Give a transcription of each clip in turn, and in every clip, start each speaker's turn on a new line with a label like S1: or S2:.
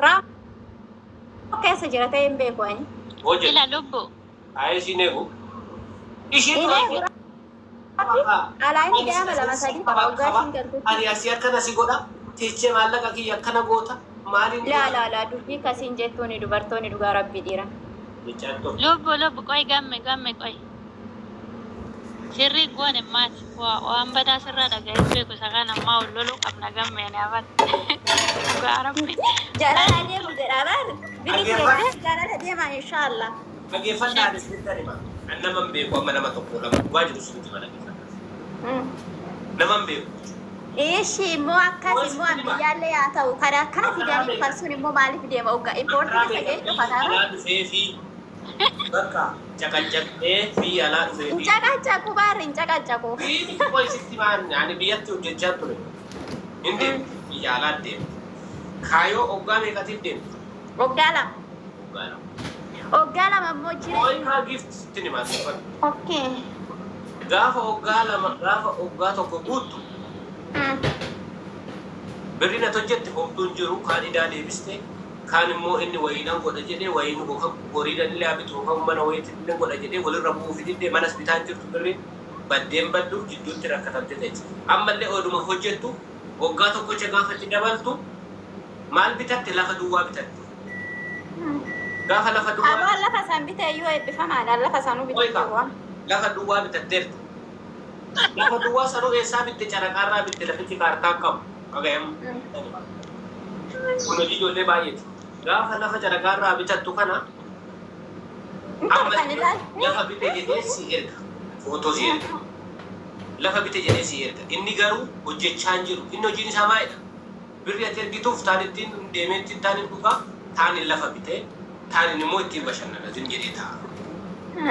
S1: Rakkoo keessa jira ta'e hin beeku ani.
S2: Hojjetu.
S3: Ila lubbu.
S2: Ayee siin eegu. Ishiitu
S1: Hin eegu rabbi. Alaa inni gaama lama sadii qaba waggaa ishiin galtutti.
S2: Ani asii akkana si godha. Teechee maallaqa kiyya akkana goota. Maaliin
S1: Laa
S2: goota?
S1: laa laa, dubbii kasiin jettuuni dubartoonni dhugaa rabbii dhiira.
S2: Jechaa turte.
S3: Lubbu lubbu, qoy gamme gamme, qoy. Sirrii goone maati waan badaa sirraa dhaga'ee beeku isa kana ammaa ol loluu qabna gamme ani afan dhugaa rabbi.
S1: Jaalala deemu jedha bar. Birri
S2: Dhaggeeffadhu.
S1: fireetti jaalala deema inshaallah.
S2: Dhaggeeffadhaa, ani isinitti hima. Ani nama hin beeku, amma nama tokko lama dhugaa jiru isinitti hima, dhaggeeffadhaa. Nama hin beeku.
S1: Ishi immoo akkas
S2: Waan
S1: immoo
S2: sitti hima.
S1: ambiyyaallee haa ta'u kana akkana
S2: Karaa
S1: fidanii
S2: meeqa?
S1: farsuun immoo maaliif deema ogga impoortii
S2: Karaa
S1: keessa
S2: meeqa
S1: ga'ee
S2: biyya
S1: dhufa
S2: alaa dhufee fi bakka caqaccaqee biyya alaa dhufee fi
S1: Hin caqacaqu baarri, hin caqacaqu.
S2: Biyyi xiqqoo isitti maan ani biyyatti hojjechaa ture. Hin deemte, biyya alaa deemte. Kaayoo oggaa meeqatiif deemte?
S1: Waggaa 2.
S2: Waggaa 2.
S1: Waggaa 2 immoo jireenya.
S2: Ooyikaa gift sitti himaa, dhaggeeffadhu.
S1: Okay.
S2: Gaafa waggaa 2, gaafa waggaa 1 guuttu, birriin ati hojjette homtuu hin jiru. Kaan idaa deebiste, kaan immoo inni wayiinan godha jedhee wayiin yookaan horiidhaan illee haa bitu yookaan mana wayiitti illee godha jedhee walirra bu'uufi didde, manas bitaa hin jirtu, birriin baddeen baddu jidduutti rakkatamte teechi. Ammallee oduma hojjettu waggaa tokkocha gaafa itti dabaltu maal bitatte? Lafa duwwaa bitatte. Gaafa lafa duwwaa
S1: Abaan lafa isaan bitee iyyuu eebbifamaadhaan lafa isaanuu bitee
S2: Ooyika
S1: jiru.
S2: lafa duwwaa bitatteerti. Lafa duwwaa sanuu eessaa bitte? Caraqaarraa bitte. Lafichi kaartaa hin qabu. Dhaga'am. Kun hojii ijoollee baay'eeti. Gaafa lafa caraqaarraa bitattu kana
S1: Hin
S2: amma
S1: tolfan ilaali.
S2: lafa bite jedhee si erga. Footoo si erga. Lafa bite jedhee si erga. Inni garuu hojjechaa hin jiru. Inni hojiin isaa maalidha? Birri ati ergituuf taan ittiin deemee ittiin taan hin dhugaa, taan hin lafa bitee, taan immoo ittiin bashannana zim jedhee taa'a.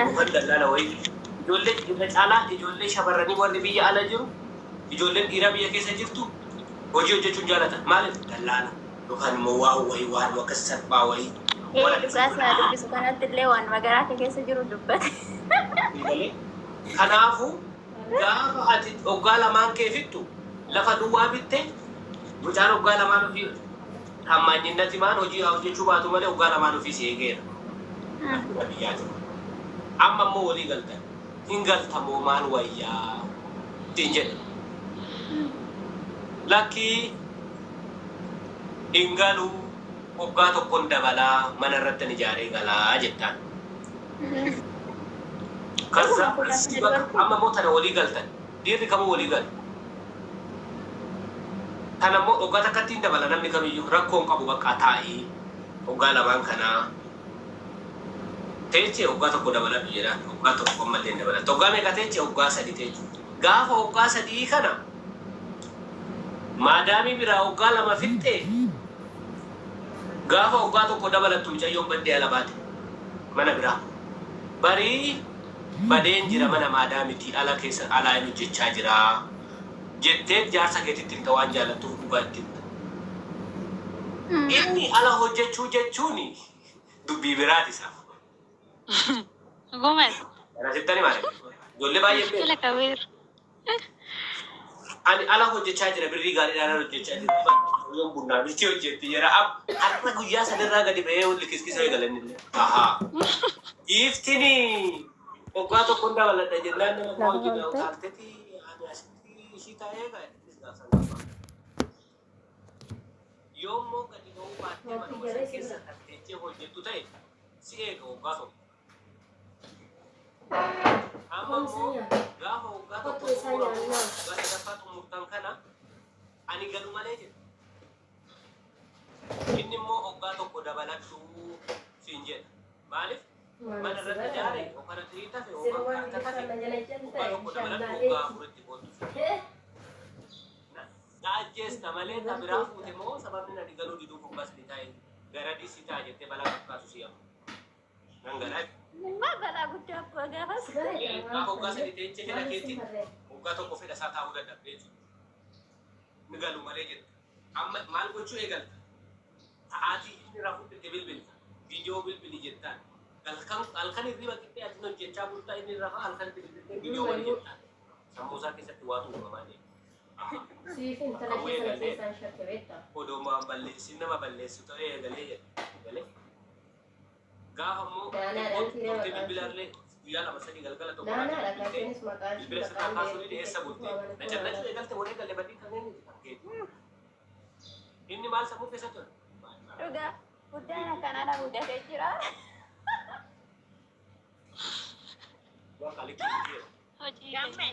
S2: Yookaan dallaala wayii. Ijoollee irra caalaa ijoollee shamarranii warri biyya ala jiru, ijoolleen dhiiraa biyya keessa jirtu hojii hojjechuun jaalatan. Maaliif? Dallaala yookaan immoo waan wayii, waan akkas salphaa wayii.
S1: Ee
S2: waan
S1: dhugaa
S2: akkasii
S1: isaa dubbisu kanatti illee waan magaraa kee keessa jiru dubbate.
S2: Galee. Kanaafuu gaafa ati waggaa lamaan kee fixxu lafa duwwaa bitte, mucaan waggaa lamaan ofii taammaanyinnati maan hojii haa hojjechuu baatu malee waggaa lamaan ofii si eegeera. Akkuma biyyaati. Amma immoo walii galtan. Hin galtamoo maal wayyaa? Siin jedhe. Lakkii, hin galu, waggaa tokkon dabalaa, mana irratti ijaaree galaa jettaan. Kaza si bakka amma immoo tana walii galtan. Dhiirri kamuu walii gala. Kana immoo waggaa takkatti hin dabala namni kamiyyuu, rakkoo hin qabu, bakka taa'ii waggaa lamaan kanaa teechee waggaa tokko dabaladhu jedhaan, waggaa tokko ammallee hin dabalatu. Waggaa meeqa teechee? Waggaa 3 teechu. Gaafa waggaa 3 kana maadaamii biraa waggaa 2 fixxee gaafa waggaa tokko dabalattu mucayyoon baddee ala baate mana biraa. Barii badeen jira, mana maadaamitii ala keessa alaa hin hojjechaa jira jettee jaarsa keetitti himta, waan jaallattuuf dhugaa itti himta. Inni ala hojjechuu jechuun dubbii biraati isaaf.
S3: Gumas.
S2: Kana sitti himaa. Ijoollee baay'ee
S3: Mushkila
S2: beeka.
S3: kabiir.
S2: Ani ala hojjechaa jira, birrii gaariidhaan hojjechaa jira. Yoon bunnaa miti hojjetti jira. Har'a guyyaa sanirraa gadi ba'ee likiskisa eegalan illee. Ahaa. Giiftiin waggaa tokkoon dabaladha jennaan nama koo
S4: Lafa
S2: hojii
S4: oolte.
S2: utaalteeti ani asitti ishii taa'ee egaa innis gaafsan qaba. Yoommoo gadi ba'uu baattee manuma san keessa kan teechee hojjettu ta'e si eega waggaa tokko. Amma immoo gaafa waggaa tokko xumuramu, waggaa sadaffaa xumurtan kana ani galu malee jedhe. Inni immoo waggaa tokko dabaladhu siin jedha. Maaliif? Mana irratti ijaare yookaan atirii tafe yookaan kaarta tafe waggaa tokko dabaladhu, waggaa afuritti koottu siin jedha. Na ajjeesta malee ta biraa fuute moo sababni ani galuu diduuf waggaa 3 taa'e garadii si ta'a jettee balaa qaqqaasu si yaama. Nan galaa.
S1: Maa balaa guddaa abbaa gaafas.
S2: Gaafa waggaa 3 teechee fedha keetiin waggaa tokko fedha isaa taa'uu dadhabdee jechuudha. Ni galu malee jetta. Amma maal gochuu eegalta? Sa'aatii inni rafutti itti bilbilta. Viidiyoo bilbili jettaan. Halkan halkan hirriba qixxee ati hojjechaa bultaa, inni rafa, halkan itti bilbiltee viidiyoo wali jettaan. Sammuu isaa keessatti waatu uumamaa deema.
S4: Siif intala
S2: Hawwee
S4: keessan
S2: galee.
S4: keessaan shakke beektaa?
S2: Odumaan balleessin nama balleessu ta'ee eegalee jedhe. Galee. Gaafa immoo
S4: Naanaadha,
S2: xiqqoo
S4: miti nama
S2: turte
S4: maqaan
S2: bilbilarlee guyyaa lama sadii galgala tokko
S4: Naanaadha
S2: bilbilte.
S4: kaaseenis maqaan ishii
S2: Bilbila sirraa
S4: maqaan
S2: kaasuun
S4: beektu
S2: eessa bulte? Na callachuu eegalte walii galee badii kanneen kan keeti. Inni maal sammuu keessa ture?
S1: Dhugaa guddaan akkanaa guddatee jira.
S2: Waaqa likkii
S3: Hojii
S5: Gamme.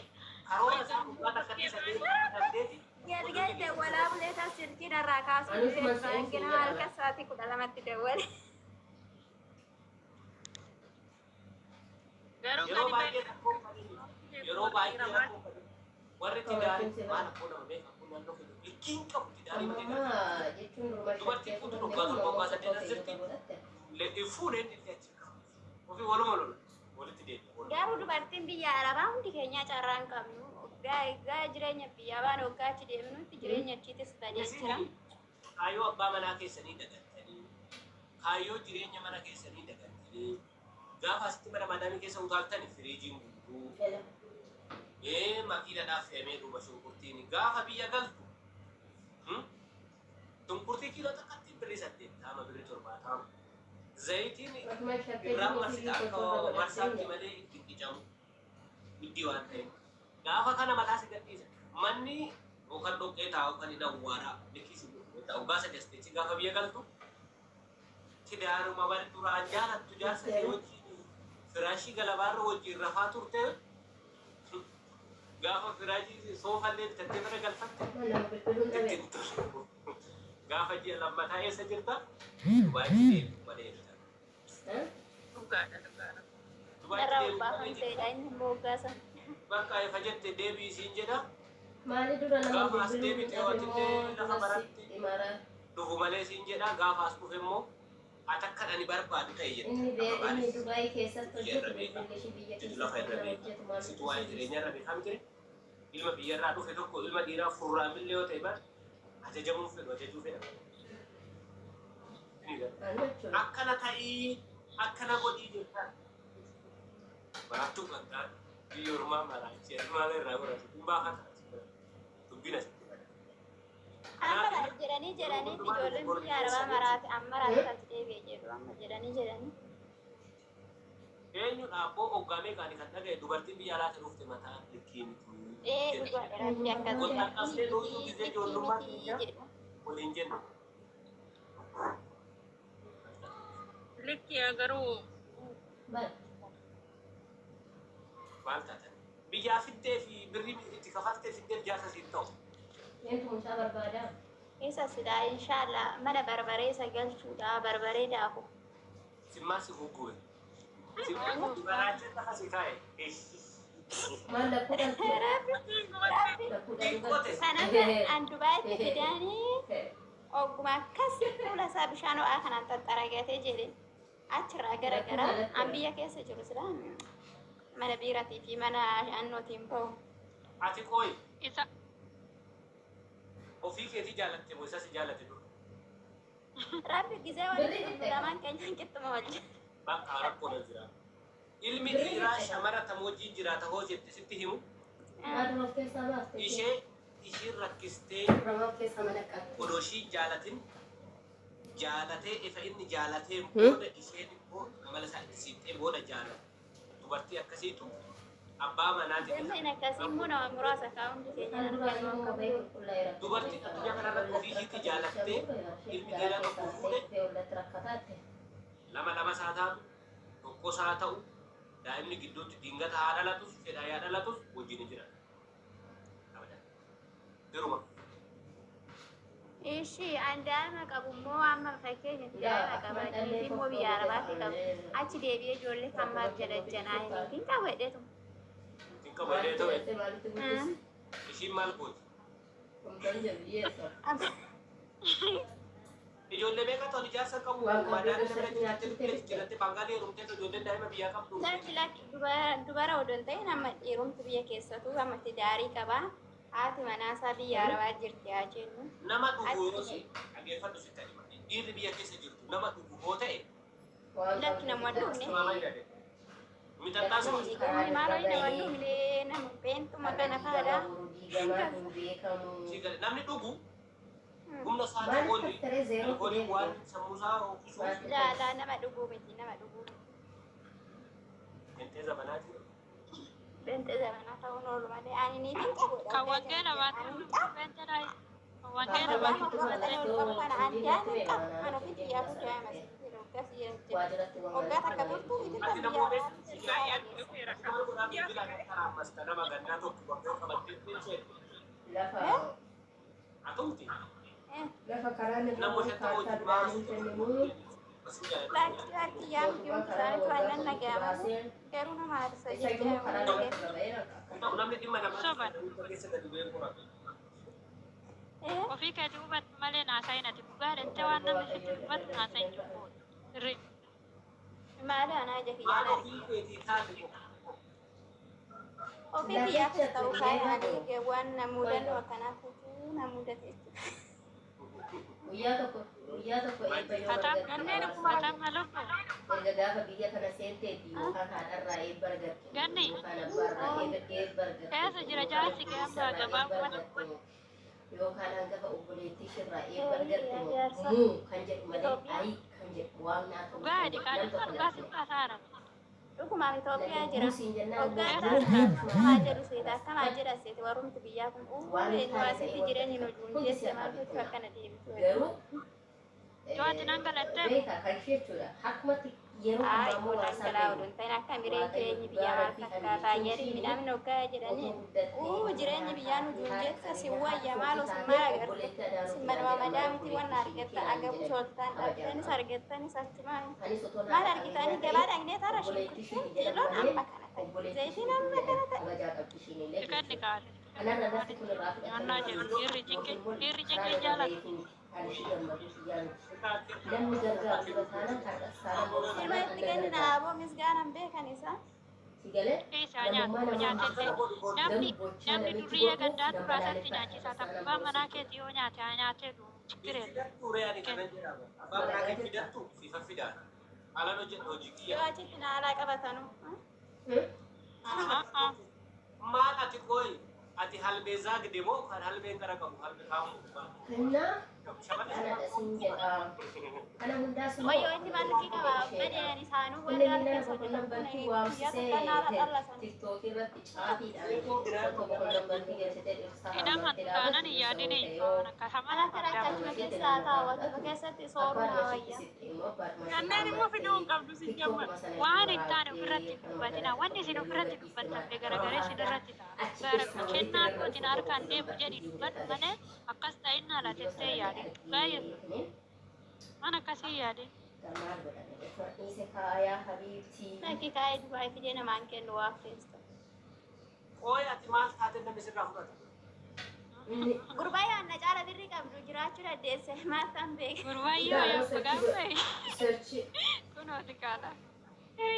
S2: karoora isaa waan akkatti sadee saddeeti.
S1: Galgal dawwalaa bulee taas silkii narraa kaasuu
S4: Anis
S1: dide
S4: mas'uun
S1: baankina
S4: jedhama.
S1: halkan sa'aatii 12tti dawwale.
S5: Garuu
S2: Yeroo
S5: gadi
S2: baay'ee rakkoo yeroo baay'ee rakkoo warri tidaarii maal akkoo nama beekaa kun naannoo keenya likiin qabu tidaarii malee
S4: Amma jechuun durba
S2: Dubartiin
S4: shakkee
S2: kun
S4: fudhatte
S2: waggaa
S4: kun
S2: torba waggaa
S4: ammoo
S2: saddeet as
S4: qophii
S2: jirti.
S4: durba godhatte.
S2: Fuudheen illee achi ofii waluma lola walitti deebi'a.
S1: Garuu dubartiin biyya Arabaa hundi keenyaa carraa hin qabnu. Waggaa jireenya biyyaa baana waggaa achi deemnutti jireenya achiitis badee jira.
S2: Kaayyoo abbaa manaa keessanii dagattanii kaayyoo jireenya mana keessanii dagattanii gaafa asitti mana madaamii keessa utaaltani firiijiin guutuu
S4: Jala.
S2: Makiinadhaaf fe'amee duuba shunkurtiin gaafa biyya galtu shunkurtii kiiloo takkatti birrii 80 birrii 70 zayitiin
S4: Akkuma shakkee
S2: irraa
S4: jiruuf
S2: marsita
S4: iyyuu
S2: akka
S4: durba godhatte
S2: marsaatti malee ittiin qicamu iddii waan ta'eef gaafa kana mataa si gadhiisa manni yookaan dhoqqee taa'u kan inni awwaaraa likkii waggaa sadi as teessee gaafa biyya galtu tidaaruma bari duraan jaalattu jaarsa kee wajjin firaashii galabaarra wajjin rafaa turte gaafa firaashii soofallee bitattee bira galfatte
S4: Maal nama bilbiluun dhabe.
S2: ittiin tolu. Gaafa ji'a lammataa eessa jirta? Dubaayitti deemtu malee jirta.
S5: Dhugaadha dhugaadha.
S2: Dubaayitti
S1: Irraa
S2: deemtu malee jirta.
S1: obbaafamteedha inni immoo waggaa sana.
S2: Bakka ifa jette deebii isiin jedha.
S4: Maali dura nama
S2: Gaafa as
S4: bilbiluun
S2: deebite
S4: dhabe
S2: watillee
S4: moo
S2: lafa
S4: dura
S2: baratti
S4: si imara
S2: dhufu malee siin jedha. Gaafa as dhufe immoo ati akka ani barbaadu ta'e jette.
S4: inni
S2: Amma
S4: bee inni
S2: maaliif
S4: Dubaay keessatti
S2: biyya irra
S4: hojjetu
S2: beeka?
S4: bilbilli ishii biyya
S2: Situ lafa
S4: keessatti
S2: irra
S4: nama
S2: beeka.
S4: hojjetu maal
S2: Situ waa'ee jireenya irra beekaa miti. Ilma biyyarraa dhufe tokko ilma dhiiraa furraamillee yoo ta'e bar ajajamuu fedhu ajajuu fedha.
S4: Anu jechuudha.
S2: Akkana ta'ii akkana godhii jettaan. Barattuu kan taate biyya ormaa maraachee maal irraa godhatu kun baafata. Dubbiin asitti bada.
S1: Amma bara jedhanii jedhanii ijoolleen biyya Arabaa maraate amma raate deebi'e jedhu amma jedhanii jedhanii.
S2: Eenyudha abboo hoggaamee kaani kan dhagaye dubartiin biyya alaatti dhufte mataa likkii miti.
S1: Ee dhugaadha rabbi akkas
S2: Wal
S1: jedha.
S2: qaqqabsee looyuu gisee ijoollummaa
S1: Likkii
S2: keenya
S1: miti jedhu.
S2: waliin jennu.
S5: Likki garuu
S4: Bal.
S2: Maal taatan? Biyyaa fiddee fi birrii itti kafaltee fiddeef jaarsa siin ta'u.
S4: Eentu mucaa barbaadaa?
S1: Isa silaa inshaallah mana barbaree isa galchuudha barbaree daaku.
S2: Simmaa si guggube. Si baraachee lafa si kaa'e.
S4: Maal lakkuu dhaltee?
S1: Rabbi rabbi
S4: Lakkuu
S2: Xiqqoote.
S1: kanaaf an Dubaayitti fidanii ogguma akkas fuula isaa bishaan ho'aa kanaan xaxxaragatee jedhe achirraa gara gara an biyya keessa jiru silaa mana biiratii fi mana annootiin bahu.
S2: Ati qooyi
S3: Isa
S2: ofii keetii jaalatte moo isa si jaalatte dura?
S1: Rabbi gisee walitti dhufnu lamaan keenya qixxuma wal jira.
S2: Bakka rakkoo na jira. Ilmi dhiiraa shamara tam wajjin jiraata hoo jette sitti himu
S4: Maal dura of keessaa baafte?
S2: ishee ishiin rakkistee
S4: Dura of keessaa mana qabdi.
S2: odoo ishiin jaalatin jaalatee ifa inni jaalatee booda isheen immoo amala isaa itti siixee booda jaalata. Dubartii akkasiitu abbaa manaatiin
S1: Dameen akkasii immoo nama muraasa kaa hundi keenya
S4: Kan duraa
S1: argannoo
S4: immoo
S1: qabu.
S4: bahee qulqullaa'eera.
S2: Dubartiin addunyaa kanarratti ofii ishiitti jaalattee ilmi dhiiraa tokko fuudhe
S4: Ollatti rakkataatti.
S2: lama lama isaa taatu tokko isaa ta'u daa'imni gidduutti dingata haa dhalatus fedhaa yaa dhalatus wajjin hin jiran. Abadan. Duruma.
S1: Ishi an daa'ima qabu immoo amma fakkeenya daa'ima qaba niitii immoo biyya Arabaatti qabu. Achi deebi'ee ijoollee kan maal jedha janaa hin qabu jedheetu.
S2: Hin qabu jedhee ta'e
S4: Maalitti guddis?
S2: ishiin maal gooti?
S4: Kumtaan jabeessa.
S2: Ijoollee meeqa ta'an ijaarsa qabu?
S4: Waan qabdu
S2: Madaan nama
S4: irratti
S2: jiraatti
S4: nyaachuu
S2: jiraatti baangaalee heerumtee ijoolleen daa'ima biyyaa qabdu.
S1: Lakki lakki dubara odoo hin ta'in amma dhiirumti biyya keessattuu amma itti daarii qaba. Haati manaasaa biyya Arabaa jirti haa jennu.
S2: Nama dhugu yoo si dhaggeeffadhu sitti hima. Dhiirri biyya keessa jirtu nama dhugu yoo ta'e
S4: Waan
S1: Lakki nama dhumne.
S2: maal jedhe? Mixaxxaa sun
S1: Maaloo nama dhumne nama beentuma kana faadha.
S4: Diigamaa hin beekamu.
S2: Namni dhugu humna isaatii
S4: Maaliif
S2: oli
S4: taree zeeroo
S2: alkoolii
S4: fidee
S2: waan sammuu isaa ho'isuuf
S1: Laa laa, nama dhuguu miti, nama dhuguu miti.
S2: Pentee zamanaati.
S1: Bente zamanaa ta'uun oolu malee ani niitiin qabu.
S3: Kan wangeela baatu beenteedha. Kan wangeela baatu
S4: Waajjiratti
S1: Waggaa takka turtuu miti
S2: Ati
S1: tan
S2: namoota
S1: biyyaa.
S5: Dhufeera kan.
S2: maal godhaa bilbila karaa ammas nama gannaa tokko waggaa qabattee teessee
S4: Lafa
S2: atumti
S4: lafa karaa
S2: nama
S4: namoota
S2: shantama
S4: kaartaa
S2: hojii
S4: duraanii kennamu.
S1: Lakki lakki, yaa miti, hundi isaaniitu aannan nagayama garuu nama aarsa
S4: Isa immoo karaa
S1: jecha.
S4: namatti baba'eera.
S2: Namni dhimma namaa
S3: Soban.
S2: keessa gadi bu'ee qorata.
S3: Ofii keetii hubadhu malee naasayin ati dhugaa jettee waan namni sitti dubbatu naasayin cubbuudha. Sirrii.
S1: Maali anaa ija
S2: Maal
S1: kiyyaan arge.
S2: ofii keetii taate qofa.
S1: Ofii kiyyaafis ta'uu kaayaan waan na mudannoo akkanaa kutuu na mudate jechuudha.
S4: Guyyaa tokko eebba yoo
S3: Katam
S4: argatte
S3: katam lubbu.
S4: Erga gaafa biyya kana seenteeti yookaan haadharraa eebba argattu
S3: Ganni.
S4: yookaan abbaarraa eebba argattu
S3: Eessa jira jaarsi kee amma gabaabumatti?
S4: argattu yookaan hangafa obboleettii ishirraa eebba argattu muu kan jedhu malee ayi kan jedhu waan naa ta'u
S3: Dhugaa jedhi
S4: nam
S3: kaadhimma
S4: tokko
S3: dhugaa
S4: natti
S3: sitti hasaara.
S1: Dhugumaan Itoophiyaa jira.
S4: Muusiin jennaan
S1: Waggaa akkamaa jedhu seeta, akkamaa jedha seete, warrumti biyyaa kun uu asitti jireenya nu juunjeesse, maal gochuu akkana deebitu.
S4: Garuu
S3: Yoo ati nan galattee
S4: beeka kan ishee jechuudha akkumatti yeroo
S1: Haa
S4: ammaa immoo
S1: iddoo
S4: waan isaan
S1: dhangala'aa
S4: beeku.
S1: oduun ta'in akka miree jireenyi biyyaa maal fakkaata yerii midhaan hoggaa jedhanii uu jireenyi biyyaa nu juunjeessa, si wayya maal osin maal agarte si manuma madaa miti wanna argatta agabu sooltaan dhabdanis argattanis achumaa maal argitanii gabaa dhaqnee tara shunkurtiin kiiloon amma kana ta'e, zayitiin amma kana ta'e.
S4: Kabajaa qabdi ishiin illee
S3: Dhiqanni
S4: jechuudha.
S3: kaase.
S4: Kanarra lafti kun irraa
S3: Nyaannaa jedhu dhiirri cinqii jaalatu.
S4: Kan ishii gammadu kiyyaa miti. Namni gargaaru dura taanaan har'as taanaan boru
S1: Ilma
S4: taanaan
S1: itti
S4: kan
S1: kennina
S4: gargaaru.
S1: aboo misgaanaan beekan isaa.
S4: Si galee
S3: Isaa nyaatu nyaatellee namni durriyyee gandaa turaasatti nyaachisa tabbaa manaa keetii yoo nyaate haa nyaatee du'u chikireera.
S2: Fidattuu re'anii kanan jedhama. Abbaa manaa kee fidattuu sifa fidaa. Alaan hojjedha hojii
S1: Yoo
S2: kiyya.
S1: achitti na alaa qabatanu.
S2: Maal ati qoy ati halbee zaagde moo kan halbeen qara qabu halbe kaamu?
S4: Kennaa
S2: Shamarri
S4: kana siin jedha. Kana hundaas immoo
S1: Wayyoo inni maallaqii qaba badeen isaanuu
S4: Inni
S1: warri
S4: miila
S1: keessa
S4: boqonnaa
S1: hojjetan kun
S4: bantii
S1: guyyaa
S4: waamsisee
S1: tokko naara xallasan.
S4: TikTokii irratti caafiidhaan foto boqonnaa bantii galchitee dhirsaa
S3: Hidhaman
S4: hammattee
S3: taanan
S4: dhaabattu
S3: hin yaadin
S4: yoo
S3: hin akka
S1: Mana
S3: hamaa
S1: kana akka achuma keessa haa taa'u, achuma keessatti sooruu naa wayya.
S5: Kanneen immoo fiduu hin qabdu si jammatu.
S3: Waan hin taane ofirratti hin dubbatina. Wanni isin ofirratti dubbattan garagaree isin irratti ta'a. Gara kennaa kootiin harkaan deemu jedhi dubbadhu malee akkas ta'innaa latettee yaadin. Baay'ee waan akkasii yaadin.
S4: Maal godhame dhiise kaayaa habiibtii.
S1: Lakki kaa'ee Dubaay fidee namaan kennu waa feesta.
S2: Qoy ati maal taate namni sirraa fudhata?
S1: Gurbaa yaanna caala birri qabdu jiraachuu dandeesse maal ta'an beeka.
S3: Gurbayyoo yaa gaafa
S4: Search
S3: kunooti kaala.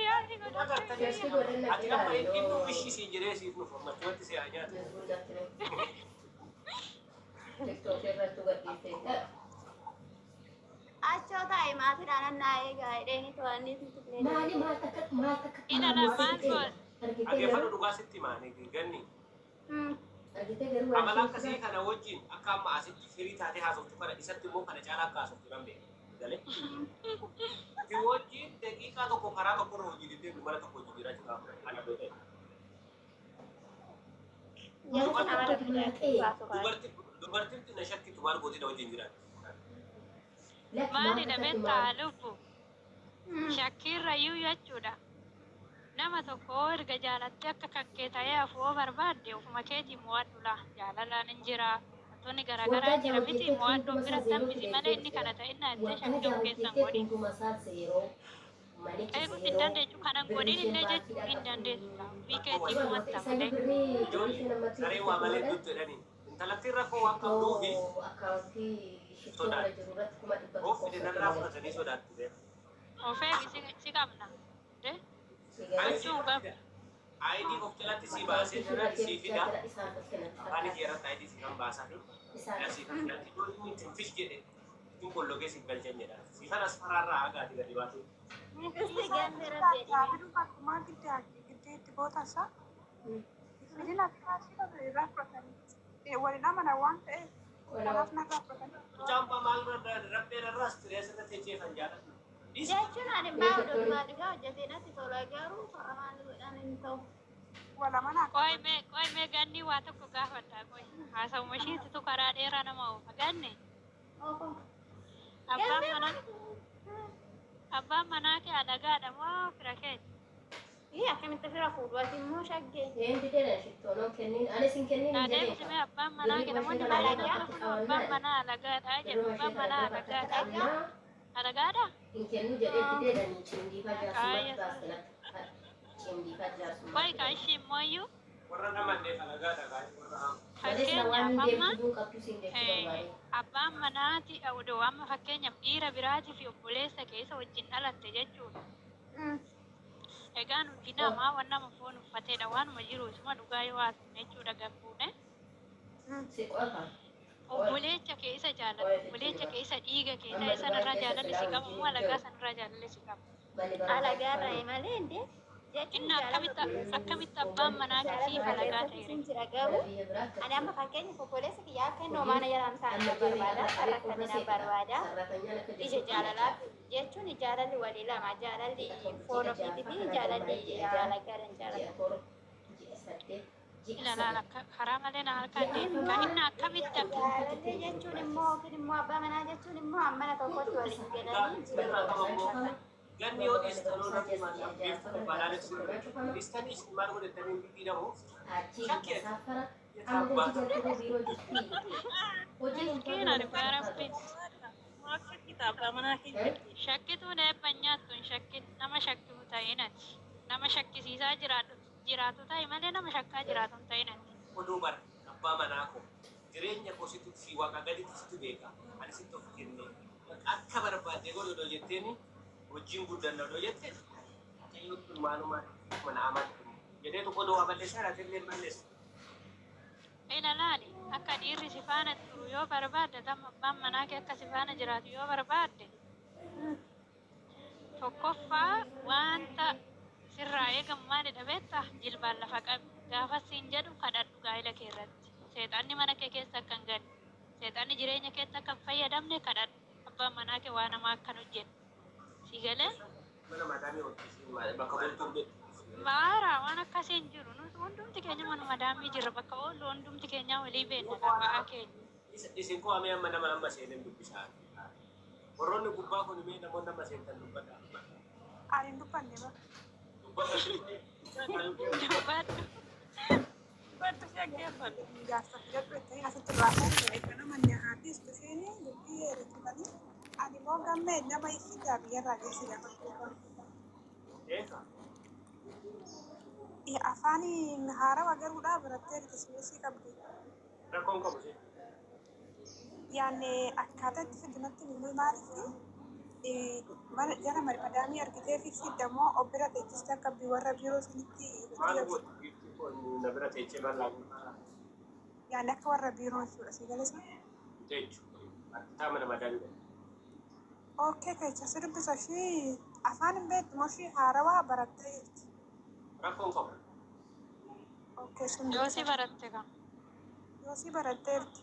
S3: Yaadni godhadhu.
S4: Search godhanna
S2: Ati amma inni nuuf ishii siin jedhee siif nuuf ammachumatti si haa nyaatu.
S4: TikTok irratti gadhiifte.
S1: Achoo taa'e maatiidhaan annaa eegaa jedhee to'annii finfinnee.
S4: Maali maal takka maal takka
S3: Ina maal goon?
S4: argitee
S2: Dhageeffadhu
S4: garuu
S2: dhugaa sitti himaane ganni.
S4: Argitee garuu
S2: Amala akkasii kana wajjin akka amma asitti firii taatee haasoftu kana isatti immoo kana caalaa akka haasoftu nan beeka. Galee? Si wajjin daqiiqaa tokko karaa tokko irra hojii deddeebi'u mana tokko hojii jiraachuu qaba. Ana beekee. Dubartiin na shakkitu maal gootee na wajjin jiraatti?
S3: Maali dhabeettaa lubbu? Shakkiirrayyuu jechuudha. Nama tokko erga jaalattee akka kan kee ta'ee hafuu barbaadde ofuma keetii mo'adhu laa. Jaalalaan hin jira. Wantoonni garaagaraa jira miti mo'adhu of biratti hambisi malee inni kana ta'inna jettee shakkii of keessan godhin. Eeguus hin dandeessu kanan godhin illee jechuu hin dandeessu. Ofii keetii mo'atta malee.
S2: Ijoollee saree waa malee duttu jedhanii. Intalattiin rakkoo waan qabduufi of fide narraa fudhatanii sodaatti.
S3: Of eegi si qabna. Gochuu qabna.
S2: ID of jalatti si baasee jira si fida. Afaan kee irratti ID si kan baasaa fi si kan fidatti ijoolleen ittiin fish jedhe ittiin kollogee si galchan jedha. Si kan as faraarraa hagaati gadi baatee.
S1: Isti ganni rabbi jedhee.
S5: Akkuma giddi itti gootasaa. Fidina kaasii irraa fudhatanii. Waliin amana waan ta'eef kanaaf narraa fudhatanii.
S2: Mucaan maal rabbeen irraas tiree asirra techeefan jaalladhu.
S1: Jechuun ani maa odumaa dhugaa hojjetee natti tola garuu maal godhan hin ta'u.
S5: Wal amanaa
S3: Qoy mee, qoy mee, ganni waa tokko gaafadha, qoy. Haasawuma isheetitu karaa dheeraa nama oofa. Ganni abbaan manaa kee alagaadha moo fira keeti?
S1: Ii, akkamitti fira fuudhu ati immoo shaggee?
S4: Een didee shittoon kennin anis hin kennin
S3: Naa
S4: hin jedhee.
S3: deebisi mee. Abbaan manaa kee, namoonni baay'een akka kun abbaan manaa alagaadha jedhu. Abbaan manaa alagaadha. Alagaadha?
S4: Hin kennu jedhee dideedhaan cimdiifaa jaarsummaatti baaste natti. Cimdiifaa
S3: Qoy
S4: jaarsummaatti.
S3: ka ishii immoo iyyuu
S2: Warra namanneef alagaadha gaa'e warra hamu.
S4: Malee sila waan
S3: fakkeenyaaf
S4: hin
S3: amma
S4: deemtuu qabdu siin jechuu barbaade.
S3: Abbaan manaati odoo amma fakkeenyaaf dhiira biraatii fi obboleessa keessa wajjin dhalatte jechuudha. Egaa nuti nama waan nama foon uffateedha, waanuma jiru isuma dhugaa yoo haasofne jechuudha gabbuune.
S4: Si qofa.
S3: Obboleecha kee isa jaalladhu, obboleecha kee isa dhiiga kee ta'e sanarraa jaalalli si qabu moo alagaa sanarraa jaalalli si qabu?
S1: Alagaarraa malee indee jechuun
S3: Inni akkamitti abbaan manaa kee siif alagaa ta'e?
S1: Jaalala jira garuu ani amma fakkeenyaaf obboleessa kiyyaa akka inni homaana jalaan ta'an barbaada, rakkatina barbaada. Ija jaalalaa jechuun jaalalli walii lama, jaalalli foon ofiitii fi jaalalli alagaadhaan jaalata.
S3: Ilaalaal, akka karaa malee na harkaan deemu. Kan inni akkamitti akka
S1: Jaalallee jechuun immoo yookiin immoo abbaa manaa jechuun immoo ammana tokkotti waliin galanii jireenya.
S2: Ganni yoo dhiistanoo namni maal beektu balaanis dhiistanii isin maal godhatanii hin didhiidhamuuf.
S4: Achi saafara amma hojii jalqabee biiroo jirti. Hojii
S3: Miskiina, dhugaa rabbi.
S5: Maaf shakkita abbaa manaa keenya?
S3: Shakkituun eebba hin nyaattu, hin shakkin. Nama shakkisu ta'in ati. Nama shakkisiisaa jiraatu ta'e malee nama shakkaa jiraatu hin ta'in ati.
S2: Oduu bara abbaa manaa koo jireenya koo situ si waaqa gaditti situ beeka, ani sitti of kenne, akka barbaadde godhu odoo jetteeni, wajjin guddanna odoo jette, Waaqayyoon kun maaluma mana amantu jedheetu odoo waa balleessaa jiraate illee balleessu.
S3: Ilaalaali, akka dhiirri si faana turu yoo barbaadde, tamma abbaan manaa kee akka si faana jiraatu yoo barbaadde, tokkoffaa wanta sirraa eegamu maalidha beektaa? Jilbaan lafa qabi. Gaafa siin jedhu kadhadhu gaa'ila kee irratti. Seexanni mana kee keessa akka hin galle, seexanni jireenya keetti akka hin fayyadamne kadhadhu. Abbaan manaa kee waa namaa akkan hojjetu. Si galee?
S2: Mana madaamii hojjechiisu bakka bultuun beektu.
S3: Maara waan akkasii hin jiru. Nuti hundumti keenya mana madaamii jirra. Bakka oollu hundumti keenya walii beekna ba'aa keenya.
S2: Isin koo amee amma nama amma seenan dubbisaa. Warroonni gubbaa kun mee namoonni amma seentan dubbadha.
S5: Ani hin dubbanne ba.
S2: Dubbadha.
S3: Dubbadhu.
S5: Dubbadhu, si dhaggeeffadhu. Jaarsa filadhu jettanii asitti irraa fuute kana manni haadhiistu isheen dubbii heerumtanii. Ani immoo gammee nama ibsitaa biyyarraa geessi gaafachuu.
S2: Eeka.
S5: Afaan haarawaa garuudhaa barattee simeesii qabdi.
S2: Rakkoon qabu si.
S5: Yaanne akkaataa itti fiddu natti himuu, maaliif jara madaamii argitee fi fiddamoo of bira teechiste akka warra biiroo sanitti
S2: Maal gootu giiftii koo na bira teechee maal laagu?
S5: Yaanne akka warra biiroo jechuudha, si galasa.
S2: Teechu. Akkataa mana madaamii.
S5: Okay, kecha si dubbisa, ishii afaan hin beektu moo ishii haarawaa barattee jirti?
S2: Rakkoon qabu.
S5: Okay, sun
S3: Yoo si baratte kan.
S5: Yoo si baratteerti.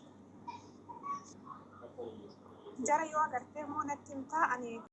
S2: Rakkoon hin jiru.
S5: Jara yoo agartee immoo natti himtaa ani.